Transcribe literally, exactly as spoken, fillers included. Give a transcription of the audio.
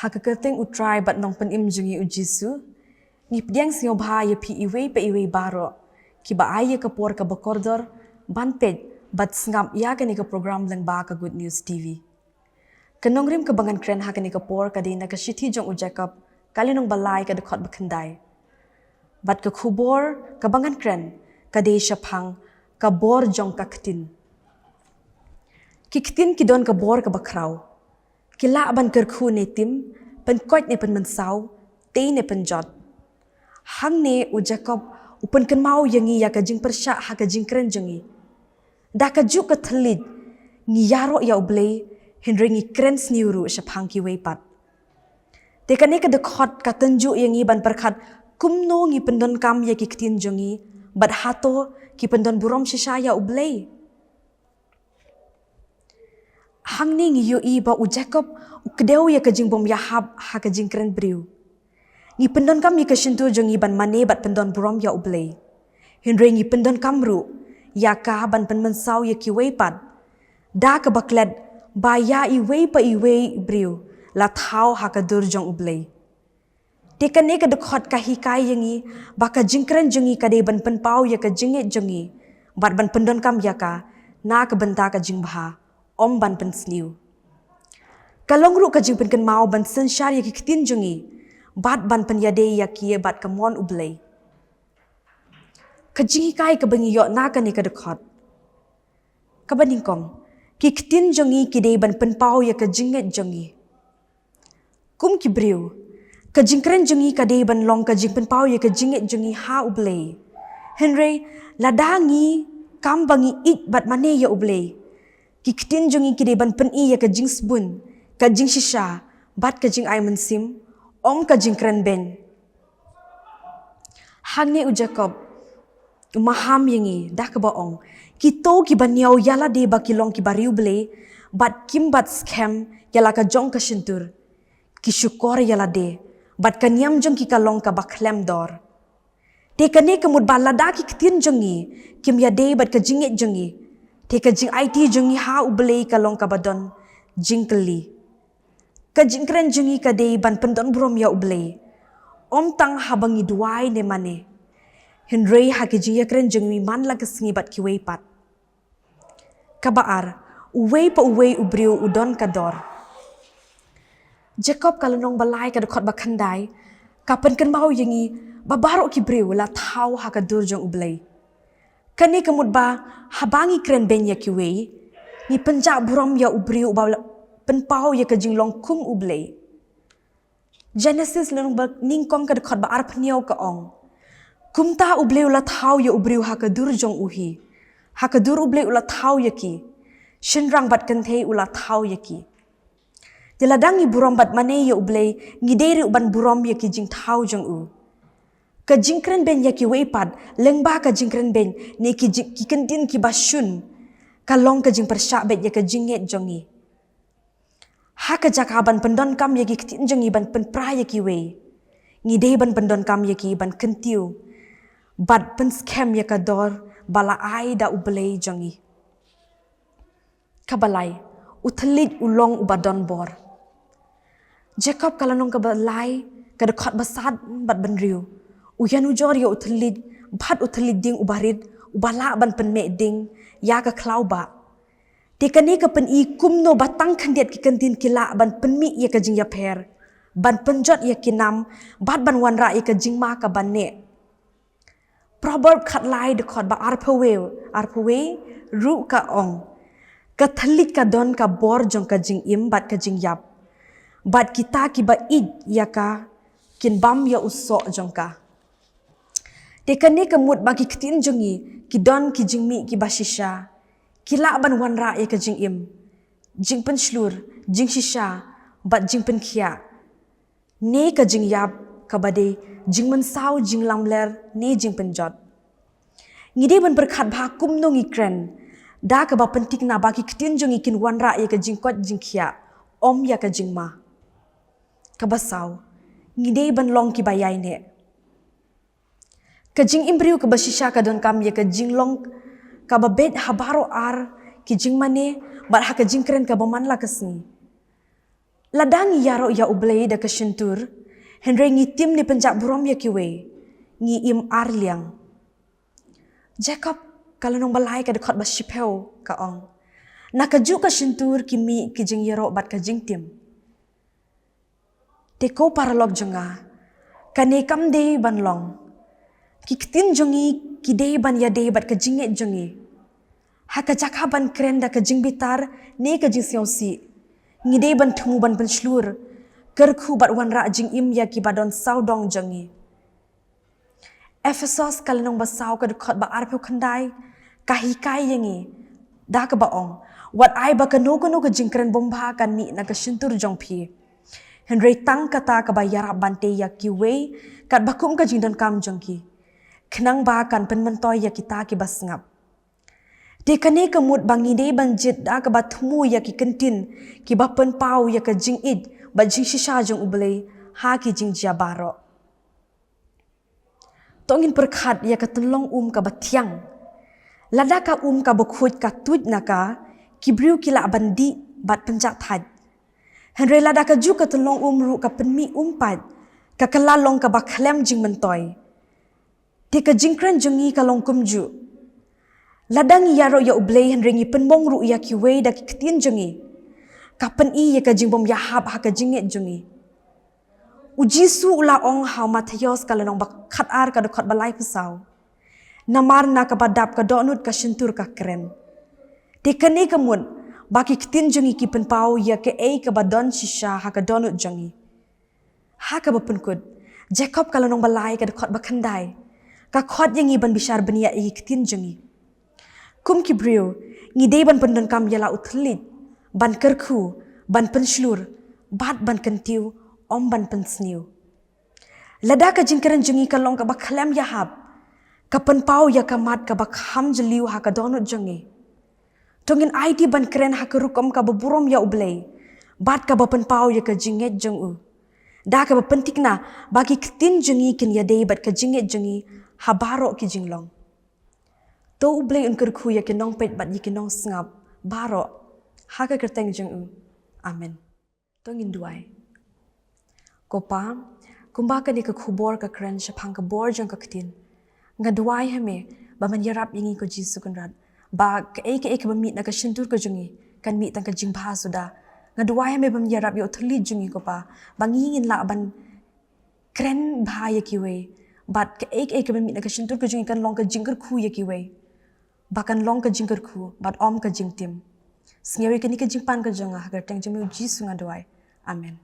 Ha ka kyrteng U Trai bad Nongpynim jong ngi U Jisu, ngi pdiang sngewbha ïa phi iwei pa iwei baroh kiba ai ïa ka por kaba kordor ban peit bad sngap ïa kane ka program lyngba ka Good News T V. Ka nongrim kaba ngan kren ha kane ka por ka dei na ka shithi jong u Jakob, ka lynnong ba lai, ka dkhot ba khyndai. Bad ka khubor kaba ngan kren ka dei shaphang ka bor jong ka ktien. Ki ktien ki don ka bor kaba khraw. Ki lah ban kyrkhu ne tim, pynkoit ne pynmynsaw, tei ne pynjot. Hangne u Jakob u pynkynmaw ïa ngi ïa ka jingpyrshah ha ka jingkren jong ngi. Da kajuh ka thylliej ngi ïaroh ïa U Blei, hynrei ngi kren sniew ruh shaphang kiwei pat. Te kane ka dkhot ka tynjuh ïa ngi ban pyrkhat kumno ngi pyndonkam ïa ki ktien jong ngi, bad hato ki pyndon burom shisha ïa U Blei. Hangne ngi ïohi ba u Jakob u kdew ïa ka jingbymïahap ha ka jingkren briew. Ngi pyndonkam ïa ka shyntur jong ngi ban mane bad pyndon burom ïa U Blei. Hynrei ngi pyndonkam ruh ïa ka ban pynmynsaw ïa kiwei pat, da kaba klet ba ïa iwei pa iwei briew la thaw ha ka dur jong U Blei. Te kane ka dkhot ka hikai ïa ngi ba ka jingkren jong ngi ka dei ban pynpaw ïa ka jingngeit jong ngi bad ban pyndonkam ïa ka na ka bynta ka jingbha, ym ban pynsniew. Ka long ruh ka jingpynkynmaw ban synshar ïa ki ktien jong ngi bad ban pynïadei ïa ki bad ka mon U Blei. Ka jinghikai kaba ngi ïoh na kane ka dkhot, kaba nyngkong, ki ktien jong ngi ki dei ban pynpaw ïa ka jingngeit jong ngi. Kum ki briew, ka jingkren jong ngi ka dei ban long ka jingpynpaw ïa ka jingngeit jong ngi ha U Blei. Hynrei lada ngi kam ba ngi ïeit bad mane ïa U Blei, ki ktien jong ngi ki dei ban pyni ïa ka jingsbun, ka jingshisha bad ka jingai mynsiem, ym ka jingkren beiñ. Hangne u Jakob u maham ïa ngi da kaba ong, kito kiba ñiew ïa lade ba ki long kiba riewblei bad kim bat skhem ïa la ka jong ka shyntur, ki shukor ïa lade bad ka niam jong ki ka long kaba khlem dor. Te kane ka mut ba lada ki ktien jong ngi kim ïadei bad ka jingngeit jong ngi, te ka jingaiti jong ngi ha U Blei ka long kaba don jingkylli. Ka jingkren jong ngi ka dei ban pyndon burom ïa U Blei, ym tang haba ngi duwai ne mane, hynrei ha ki jingïakren jong ngi man la ka sngi bad kiwei pat. Kaba ar, uwei pa uwei u briew u don ka dor. Jakob ka lynnong ba lai ka dkhot ba khyndai ka pynkynmaw ïa ngi ba baroh ki briew la thaw ha ka dur jong U Blei. Kane ka mut ba haba ngi kren beiñ ïa kiwei, ngi pynjah burom ïa u briew uba la pynpaw ïa ka jinglong kum U Blei. Genesis lynnong ba nyngkong ka dkhot ba arphew hynñiew ka ong, kumta U Blei u la thaw ïa u briew ha ka dur jong u hi, ha ka dur U Blei u la thaw ïa ki, shynrang bad kynthei u la thaw ïa ki. Te lada ngi burom bad mane ïa U Blei, ngi dei ruh ban burom ïa ki jingthaw jong u. Ka jingkren beiñ ïa kiwei pat lyngba ka jingkren beiñ ne ki jing, ki kyntien kiba shun, ka long ka jingpyrshah beit ïa ka jingngeit jong ngi. Ha ka jaka ban pyndonkam ïa ki ktien jong ngi ban pynpra ïa kiwei, ngi dei ban pyndonkam ïa ki ban kyntiew bad pynskhem ïa ka dor ba la ai da U Blei jong ngi. Kaba lai, u thylliej u long uba don bor. Jakob ka lynnong kaba lai ka dkhot ba san bad ba hynriew u ïanujor ïa u thylliej bad u thylliej ding uba rit uba lah ban pynmih ding ïa ka khlaw bah. Te kane ka pyni kumno ba tang khyndiat ki kyntien ki lah ban pynmih ïa ka jingïapher, ban pynjot ïa ki nam bad ban wanrah ïa ka jingma kaba neh. Proverb khatlai dkhot ba arphew wei, arphew wei ruh ka ong, ka thylliej ka don ka bor jong ka jingim bad ka jingïap, bad kita kiba ïeit ïa ka kin bam ïa u soh jong ka. Te kane ka mut ba ki ktien jong ngi ki don ki jingmih kiba shisha, ki lah ban wanrah ïa ka jingim, jingpynshlur, jingshisha bad jingpynkhiah, ne ka jingïap kaba dei jingmynsaw, jinglamler ne jingpynjot. Ngi dei ban pyrkhat bha kumno ngi kren da kaba pynthikna ba ki ktien jong ngi kin wanrah ïa ka jingkoit jingkhiah, ym ïa ka jingma. Kaba saw, ngi dei ban long kiba ïaineh. Ka jingim briew kaba shisha ka donkam ïa ka jinglong kaba beit ha baroh ar ki jingmane bad ha ka jingkren kaba man la ka sngi. Lada ngi ïaroh ïa U Blei da ka shyntur, hynrei ngi tim ne pynjah burom ïa kiwei, ngi im ar liang. Jakob ka lynnong ba lai ka dkhot ba shiphew ka ong, na kajuh ka shyntur ki mih ki jingïaroh bad ka jingtim. Te ko paralok jong nga, kane kam dei ban long. Ki ktien jong ngi ki dei ban ïadei bad ka jingngeit jong ngi. Ha ka jaka ban kren da ka jingbitar ne ka jingsngewsih, ngi dei ban thmu ban pynshlur, kyrkhu bad wanrah jingim ïa kiba don sawdong jong ngi. Ephesos ka lynnong ba saw ka dkhot ba arphew khyndai ka hikai ïa ngi da kaba ong, wat ai ba kano kano ka jingkren bym bha kan mih na ka shyntur jong phi, hynrei tang kata kaba ïarap ban tei ïa kiwei katba kum ka jingdonkam jong ki, khnang ba kan pynmyntoi ïa kita kiba sngap. Te kane ka mut ba ngi dei ban jied da kaba thmu ïa ki kyntien kiba pynpaw ïa ka jingïeit bad jingshisha jong U Blei ha ki jingjia baroh. To ngin pyrkhat ïa ka tynlong um kaba thiang. Lada ka um kaba khuid ka tuid na ka, ki briew ki lah ban dih bad pynjah thait. Hynrei lada kajuh ka tynlong um ruh ka pynmih um pat, ka kylla long kaba khlem jingmyntoi. Te ka jingkren jong ngi ka long kumjuh. Lada ngi ïaroh ïa U Blei hynrei ngi pynmong ruh ïa kiwei da ki ktien jong ngi, ka pyni ïa ka jingbymïahap ha ka jingngeit jong ngi. U Jisu u la ong ha u Mathaios ka lynnong ba khatar ka dkhot ba laiphew saw, namar na kaba dap ka dohnud ka shyntur ka kren. Te kane ka mut ba ki ktien jong ngi ki pynpaw ïa kaei kaba don shisha ha ka dohnud jong ngi. Ha kaba pynkut, Jakob ka lynnong ba lai ka dkhot ba khyndai ka khot ïa ngi ban bishar bniah ïa ki ktien jong ngi. Kum ki briew, ngi dei ban pyndonkam ïa la u thylliej, ban kyrkhu, ban pynshlur, bad ban kyntiew, ym ban pynsniew. Lada ka jingkren jong ngi ka long kaba khlem ïahap, ka pynpaw ïa ka mat kaba kham jylliew ha ka dohnud jong ngi. To ngin aiti ban kren ha ka rukom kaba burom ïa U Blei bad kaba pynpaw ïa ka jingngeit jong u, da kaba pynthikna ba ki ktien jong ngi kin ïadei bad ka jingngeit jong ngi ha baroh ki jinglong. To U Blei un kyrkhu ïa ki nongpeit bad ïa ki nongsngap baroh, ha ka kyrteng jong u. Amen. To ngin duwai. Ko Pa, kumba kane ka khubor ka kren shaphang ka bor jong ka ktien, nga duwai ha me ba men ïarap ïa ngi, ko Jisu Kynrad, ba kaei kaei kaba mih na ka shyntur ka jong ngi kan mih tang ka jingbha suda. Nga duwai ha me ba men ïarap ïa u thylliej jong ngi, ko Pa, ba ngi ngin lah ban kren bha ïa kiwei, bad kaei kaei kaba mih na ka shyntur ka jong ngi kan long ka jingkyrkhu ïa kiwei, ba kan long ka jingkyrkhu bad ym ka jingtim. Sngew ïa kane ka jingpan ka jong nga, ha ka kyrteng jong me, u Jisu, nga duwai. Amen.